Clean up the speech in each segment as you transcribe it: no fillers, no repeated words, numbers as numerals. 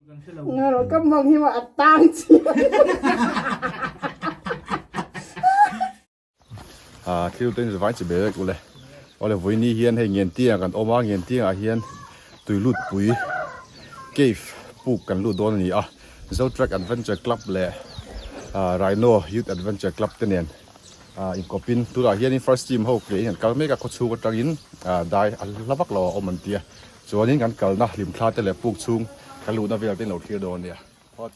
Ngaro ka mong hi ma a tang chi. Ah thil te vai chi be vek ule. Awle vawiini hian hei Ngentiang kan awm a, Ngentiangah hian tui lut pui cave puk kan lut dawn a ni a. Zotrack Adventure Club leh Rhino Youth Adventure Club te nen inkawpin tunah hianin first team ho ke in an kal mek a, khawchhung atangin dai a hla vak lo a awm an tia. Chuanin kan kalna hlimthla te leh puk chhung kan luhna vel te in lo thlir dawn a nia. Hot.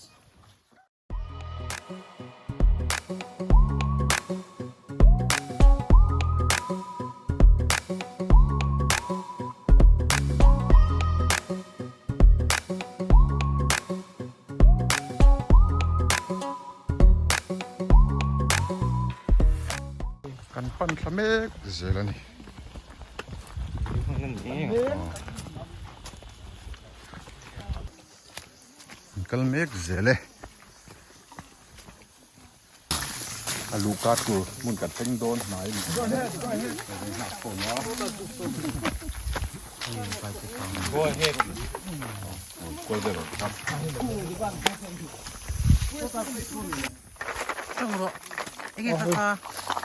Kan pan thla mek zel a ni. An kal mek zel e. A luhka tur hmun kan thleng dawn hnai a ni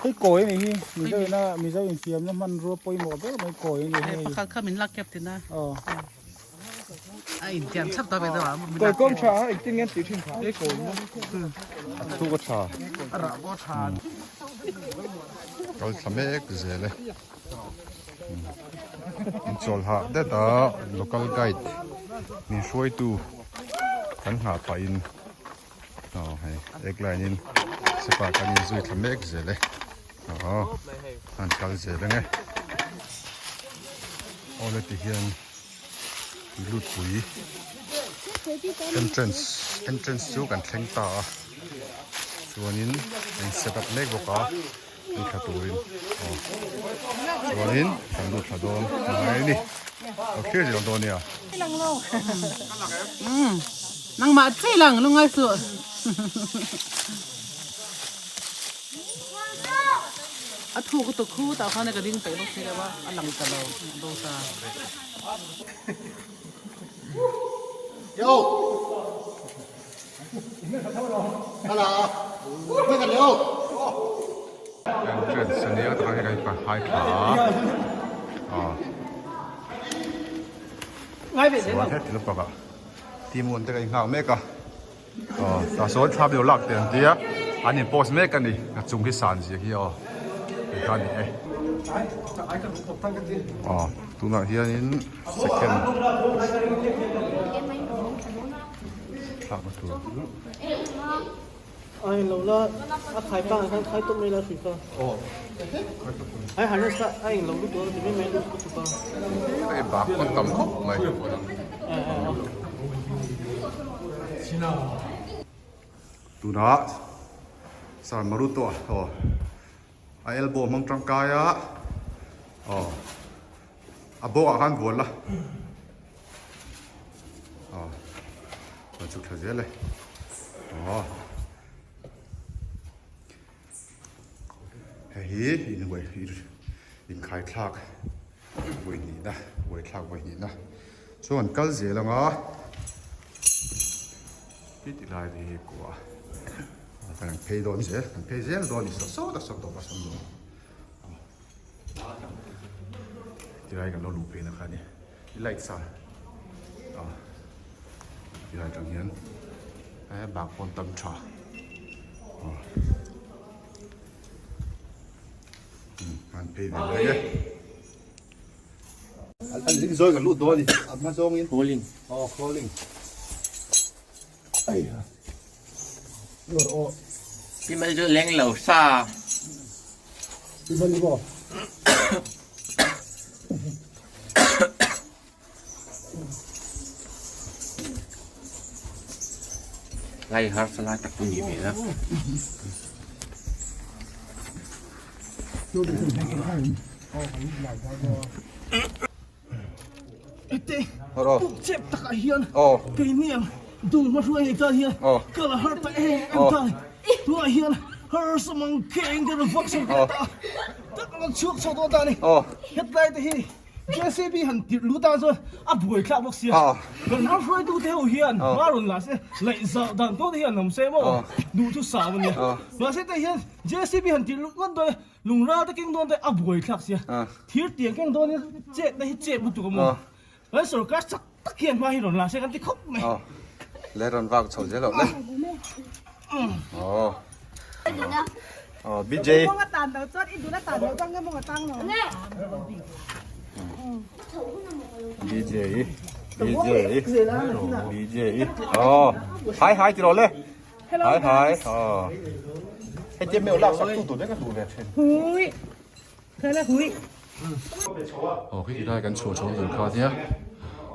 Hei kawi a nih hi Mizo ina Mizo infiamna hmanrua pawimawh ber mai kawi a nih hi hei. Pakhat kha min lak kep tina. A intiam chap ta ve deuh a. Kawi kawm tha a engtin nge an tih thin kha. Hei kawi maw. A chhuk a tha. A rah pawh a tha. Kal thla mek zel e. In chawl hah det a local guide min hruaitu kan nghah pahin aw hei ek line in sepa kan inzui thla mek zel e aw an kal zel ang e awle ti hian lutpui entrance entrance chu kan thleng ta a chuanin an set up mek bawk a ni thla turin aw chuanin kan lut thla dawn mai a ni lo thlir zel dawn nia. Nangmah chiah lang lungngai suh. A thuk tuk khu tah khan ka ding peih bawk si lo a, a lang ta lo a bo ta. Yo. Entrance a nia takah hian kan hai thla a chuan heti lampangah team one te kan inghak mek a aw tah sawn thla min lo lak teh an tia an in post mek a ni a chung hi san zia hi aw ti kha a ni e aw tunah hianin second. Thlakna tur. Ai lo la a khai pa khan khai tawp mai la hrui kha. Aw. Ai harness kha a eng lo lutuk a ti mai mai lutuk lutuk a. Hei bak pawn tam khawp mai. Tunah Sir Maruto aw a elbow hmang tangkai a aw a bawkah khan bual la. Aw chuan chhuk thla zel e aw hei hi inhuai inkhai thlak vawi hnihna vawi thlak vawi hnihna chuan kal zel anga ti ti lai te hi kua kan phei dawn zel kan phei zel dawn a ni sawt sawt a sawt tawp a sawm dawn tilai kan lo luh phei na kha a ni. Light sa a tilai atang hian he bak pawn tam tha an phei ve mai e. An ling zawi kan lut dawn a ni a hma zawngin Crawling aw crawling Pi mal chu leng lo sa. Pi mal ni maw? Lai har sa lai tak tu ni ve la. Ete puk chep takah hian keini ang dul hma hruai nei tan hian kal a har ta em em ta ni. Tunah hian harsa mang kheng te rawn vak chho ve ta tak a rawn chhuak chho dawn ta ni. Hetlai te hi. JCB han tirh lut tan chuan a buai thlak bawk sia. Kan ram hruaitu te ho hian hma rawn la se, laih zauh dan pawh te hian awm se maw duh chu sam a nia. Mahse teh hian JCB han tirh lut ngawt dawn e, lungral te keng dawn te a buai thlak sia. Thir tiang keng dawn in chetna hi chet lutuk a maw. Kan sorkar chak tak hian hma hi rawn la se kan ti khawp mai. Aw le rawn vak chho zel loh le. Aw. Aw BJ. Mong tan lo chuan i dun a tan lo chuan nge mong a tang lo. BJ BJ BJ Aw hai hai ti rawh le. Hai hai. Aw. Hei tiam meuh lak sak tu tur vek a duh ve thin. Hui. Aw khi tilai kan chhuah chho tur kha nia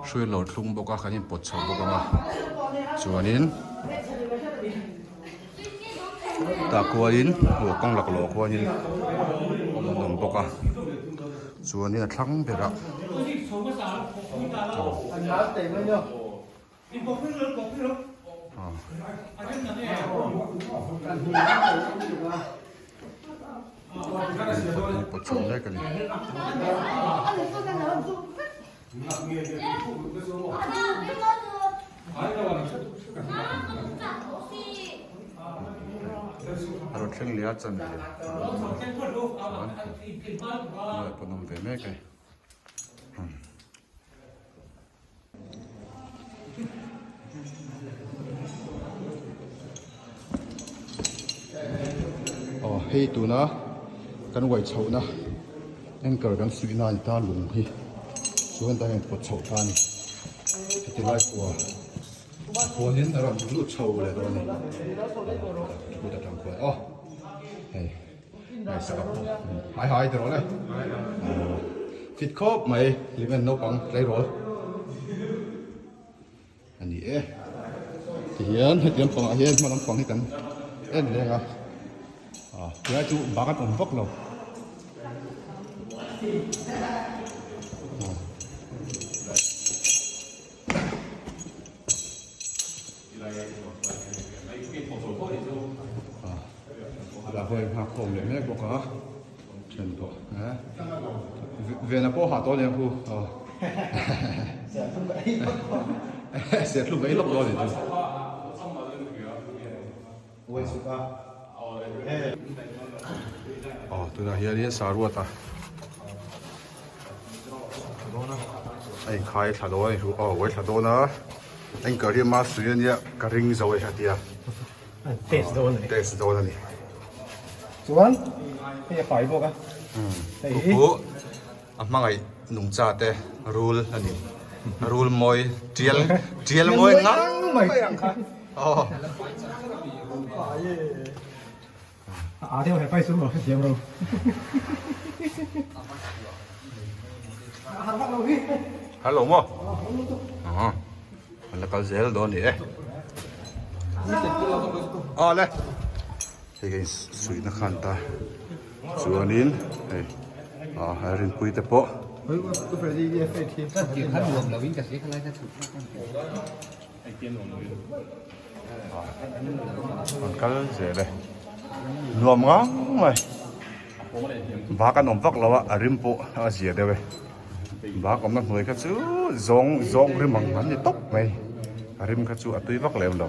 hrui lo thlung bawk a kan in pawt chho bawk ang a chuanin tah khuanin luah kawng laklawh khuanin awm an awm bawk a chuanin a thlang berah Pawt chho mek a ni. A rawn thleng leh a chanve chuan pawn awm ve mek e. Aw hei tuna kan uai chhohna anchor kan suihna a ni ta lung hi chuan tah hian pawt chhoh ta a ni heti lai kua khuanin a rawn lut chho leh dawn a ni thut atang khuan aw hei ngaihsak a pawh hai hai ti rawh le fit khawp mai hlimen naupang tleirawl a ni e tihian heti lampangah hian hma lampang hi kan en leng a ah tilai chu bang an awm vak lo. Lah huai nghak khawm leh mek bawk a then pawh eh vena pawh hah tawh aniang khu aw serthlum ei lawk dawn a ni chu. Aw tunah hianin saruata a inkhai thla dawn a ni aw uai thla dawn a anchor hi ama sui ania ka ring zo e a tia test dawn a ni test dawn a ni chuan hei a fai bawk a hei hi a hmangaih nungcha te rul a ni rul mawi tial tial mawi ngang mai ang kha aw a deuh he pai chu maw hetiang ro hello maw an la kal zel dawn ni e aw le hei ka insuihna khan ta chuanin hei ah a rinpui te pawh an kal zel e nuam ngang mai bak an awm vak lo a a rim pawh a zia deuh e bak awmna hnuai kha chu zawng zawng rim ang an ni tawp mai a rim kha chu a tui vak lem lo.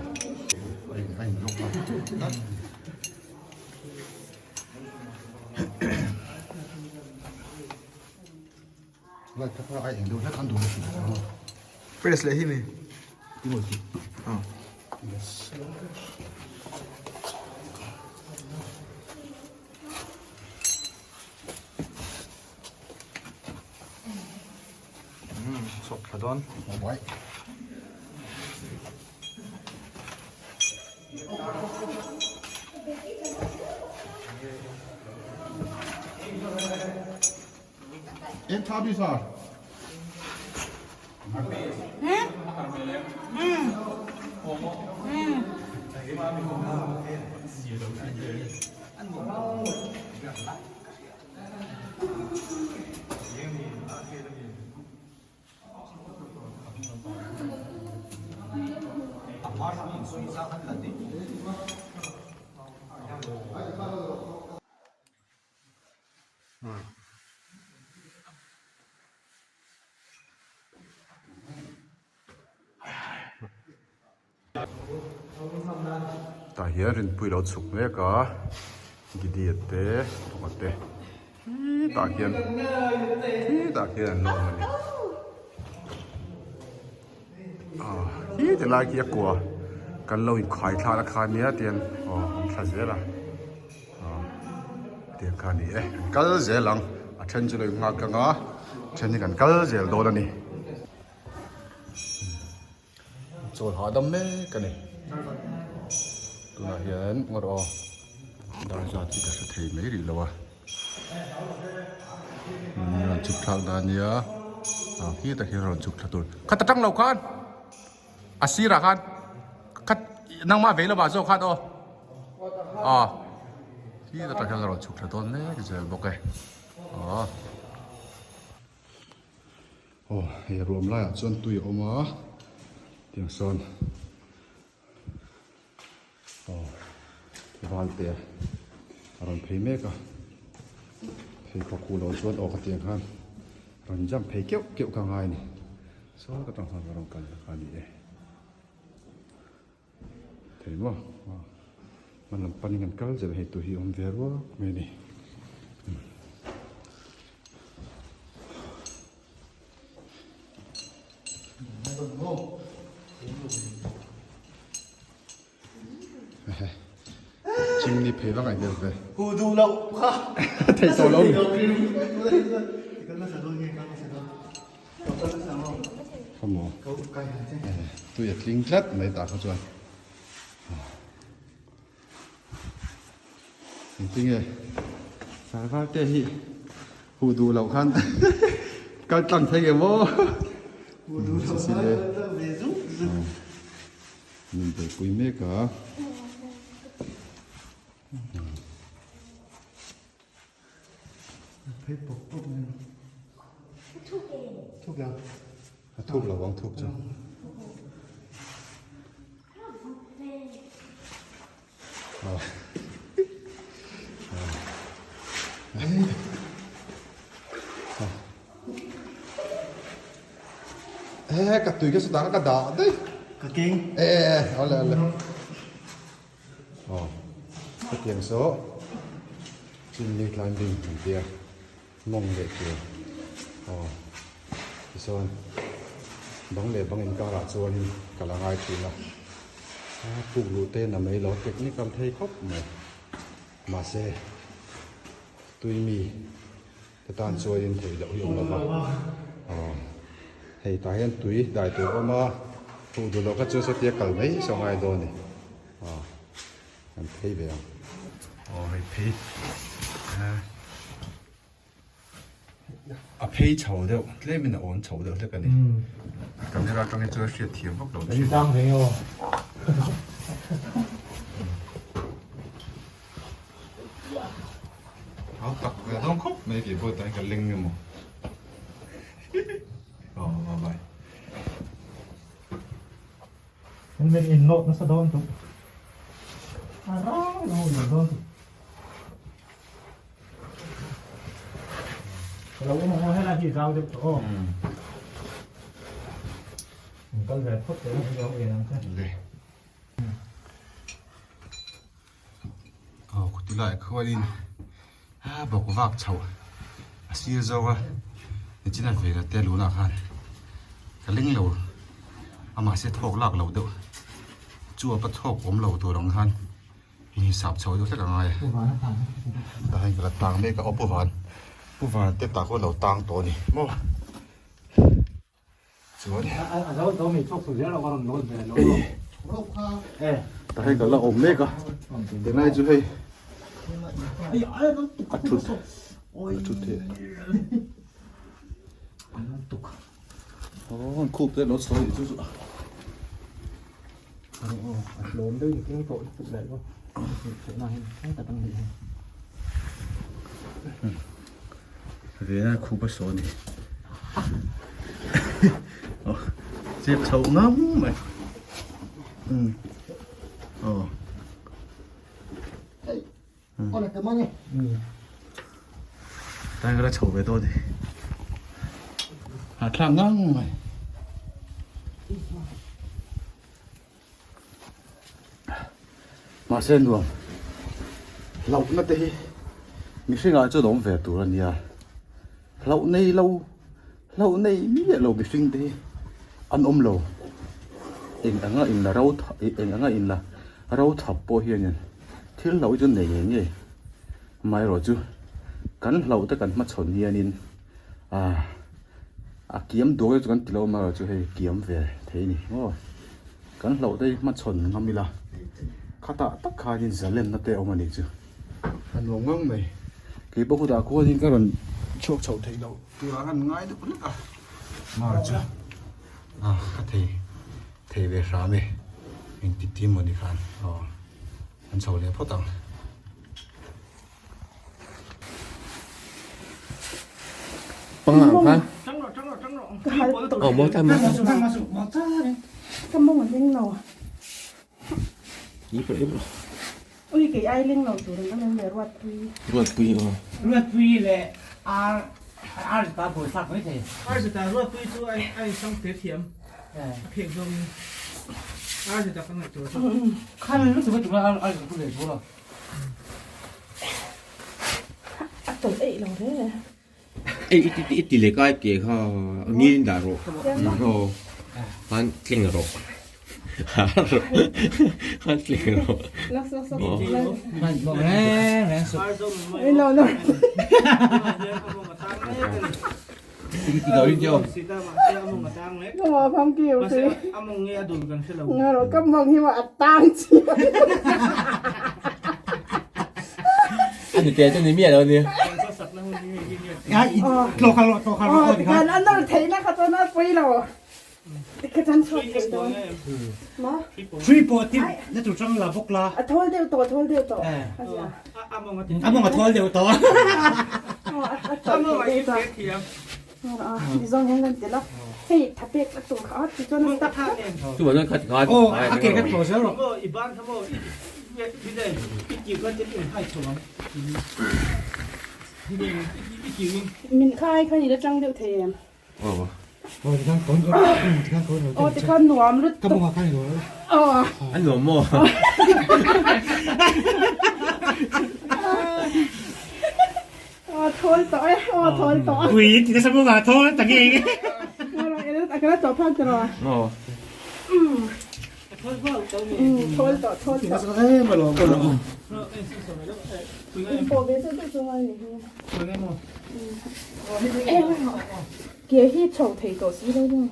Press leh hi mi. Chhawk thla dawn. Em tha bi sa. Tah hian rinpui lo chhuk mek a Gideon te Thawka te khitah khian khitah khian an lo awm a ni ah khi ti lai khi a kua kan lo inkhai thlak na kha nia tiang aw an thla zel a aw tiang kha a ni e an kal zel ang a then chu lo inghak ang a then hi kan kal zel dawn a ni. Chawl hahdam mek a ni. Tunah hian ngawt aw dar zat hi ka hre thei mai rih lo a. Min rawn chhuk thlak dan nia ah khi tak hian rawn chhuk thla tur. Kha ta tang lo khan a sirah khan kha nangmah vei lovah zawk khan aw ah khi tak hian rawn chhuk thla dawn mek zel bawk e aw. Aw hei ruam laiah chuan tui a awm a tiang sawn aw val te a rawn phei mek a pheikhawk huh lo chuan aw khatiang khan rawn jump phei keuh keuh kha a ngai a ni saw ka tang khan ka rawn kal a ni e thei maw aw hma lam panin kan kal zel a hei tui hi a awm ve ruak mai a ni. Chimney phei vak a hmel ve. Hu duh loh kha. Thei tawh lo. Khawmaw. Tui a tling tlat mai tah kha chuan. Engtinge Sarvar te hi huh duh loh khan kal tlang thei nge maw Huh duh loh khan kal tlang ve zuk zuk. Min buaipui mek a. Phei pawp pawp mai a. Thuk e. A thuk lo ang thuk chu. He ka tui ka sutah ka dah daih. Ka keng. E e e awle awle. Aw hetiang saw chimney climbing an tia mawng leh tur aw tichuan bang leh bang inkarah chuanin ka la ngai thin a a puk luh te na mai lo technical thei khawp mai mahse tui mi te tan chuanin theih loh hi awm lo va aw hei tah hian tui dai tur a awm a huh duh loh kha chu satia kal mai saw ngai dawn a ni aw kan phei ve ang aw hei phei a phei chho deuh tlemin a awn chho deuh hlek a ni camera atangin chuan hriat thiam vak lo An tang ve aw. Hau tak ve dawn khawp mai kei pawh tah ka leng emaw. Aw bye bye. Helmet in nawt nasa dawn tuk. A rang lo lo dawn tuk. Ka lo awm ang helai hi zau deuh tawh aw. Kal ve phawt teh hi lo en ang che. Le. Aw khuti lai khuanin a bawk vak chho a sir zawk a nichina vela te lunah khan ka ling lo a mahse thawk lak lo deuh chuap a thawk awm lo tur ang khan inhisap chho deuh hlek a ngai a tah hian ka la tang mek a aw pu van pu van te tah khaw lo tang tawh a ni maw. Chuan tah hian ka la awm mek a tunlai chu hei a thut a thut theih aw an khup te lo chho anih chu chu a hlawm deuh in keng tawh lutuk leh bawk Vena khup a saw a ni aw chep chho ngam mai umm aw tlai ka la chho ve dawn a ni hahthlak ngang mai. Mahse nuam hlauhna te hi mihringah chuan a awm ve tur a nia. Hlauh nei lo hlauh nei miah lo mihring te hi an awm lo. Eng anga in la ro eng anga in la ro thap pawh hianin thil hlauh hi chu nei ngei ngei. Amaherawhchu kan hlauh te kan hmachhawn hianin ah a kiam duak chu kan ti lo amaherawhchu hei kiam ve thei a ni maw. Kan hlauh te hi hmachhawn ngam ila khatah tak khanin zalenna te a awm a nih chu a nuam ngang mai. Kei pawh khutah khuanin ka rawn chhuak chhoh theih loh turah khan ngai deuh hlek a mar chu a ka thei thei ve hram e engti ti maw ni khan aw an chho leh phawt ang. Ka mawng a leng lo. Ui kei ai leng lo tur an awm em le Ruatpui. Ruatpui aw. Ruatpui leh ar ar zeta buai thlak mai thei. Ar zeta Ruatpui chu a insang fe thiam a phek zawngin ar zeta ka ngaihtuah chu. Khan lutuk a tum a ar zeta leh chu lo. A tawlh eih lo reng e. Ei i ti leh kai ke kha ngil dah rawh. Aw han tling rawh. Han tling rawh. Lo lo. Ka mawng hi maw a tang chi. Ani te chu ni miah lo ni. Kan a nawr theihna kha chuan a pawi lo. Ka chan chhuak thei dawn. Ma? Three pawh ti na tur chang la bawk la. A thawl deuh tawh, thawl deuh tawh. A mawng a thawl deuh tawh. A mawng a thawlh deuh tawh. Ni zawng hian kan tel a, hei tha pek a tur kha a ti chuan a tak tak. Chu chuan khat khat. Aw a ke khat tawh zel rawh. I ban kha maw i i keu kha tin in hai chho ang. I keu in. Min kha ai khan i la tang deuh thei em? Aw. Aw tikhan kawn tikhan kawn Aw tikhan nuam lutuk. Ka mawngah khan i lo. Aw. A nuam maw? Aw thawl tawh e, aw thawl tawh. Ui ti nasa bawk a thawl ta nge nge. A kala tawh phak tawh rawh. Aw. Thawl tawh thawl tawh. Pawh ve deuh deuh chu ngai ni hi. Ke hi chho thei tawh si lo maw.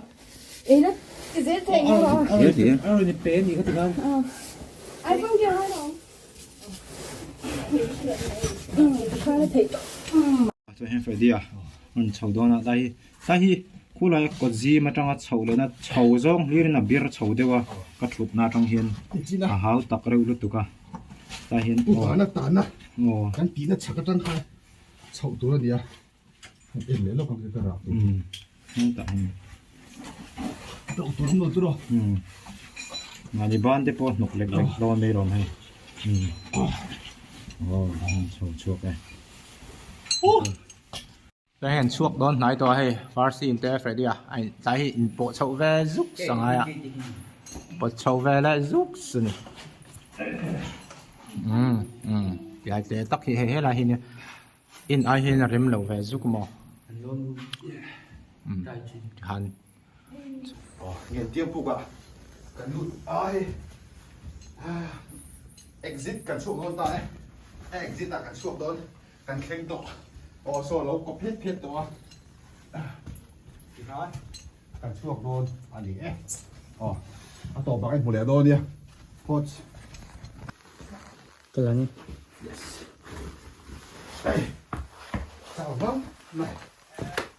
Ei la ti zel thei nge maw. A rawn i pe a nih kha ti khan. Ai fang ke hai lo. Chuan hian Freddy a rawn chho dawn a tlai hi tlai hi khulai kawt zim atanga chhoh lehna chho zawng hlir in a bir chho deuh a ka thutna atang hian a hau tak reuh lutuk a tlai hian aw Tana tana aw kan tihna chhak atang khan chhoh tur a ni a en leh lawk ang ka rah tur hetah hian Tawh tur awm lo tur aw. Mahni ban te pawh hnawk lek lek dawn mai lawm hei. Aw chho chhuak e. Tlai hian chhuak dawn hnai tawh a hei Farsin te Freddy a a in tlai hi in pawh chhoh ve zuk sa ngai a pawt chho ve leh zuk a ni. Umm umm tlai te tak hi hei helai hi nia. In ai hian a rem lo ve zuk maw? Umm han. Aw ngen tiang puk ah kan lut ai exit kan chhuak dawn ta e exit ah kan chhuak dawn kan thleng tawh aw saw lo kawp phet phet tawh a tikhan kan chhuak dawn a ni e aw a tawp ah ka inhmu leh dawn nia coach. Ka la ni. Yes. Hey. Chau vang mai.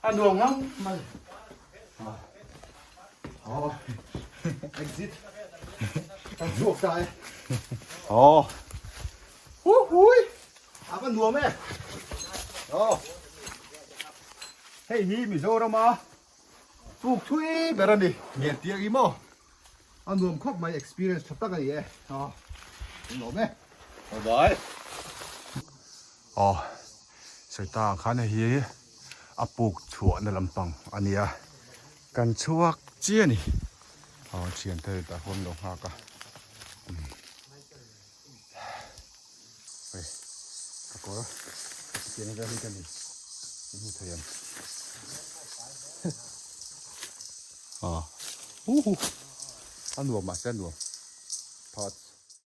A nuam ngang mai. Oh. Exit. Kan chhuak ta e. Oh. Hu hui. A va nuam e. Oh. Hei hi Mizoram a puk thui ber a ni. Ngen tiang i maw. A nuam khawp mai experience tha tak a ni e aw nuam e bye bye aw sawi ang khan hei hi a puk chhuahna lampang a ni a kan chhuak chiah a ni aw thiante tah khuan lo nghak a. Hei ka kawr tiang vel hi ka ni i hmu thei ang ah uhu a nuam mahse a nuam phat.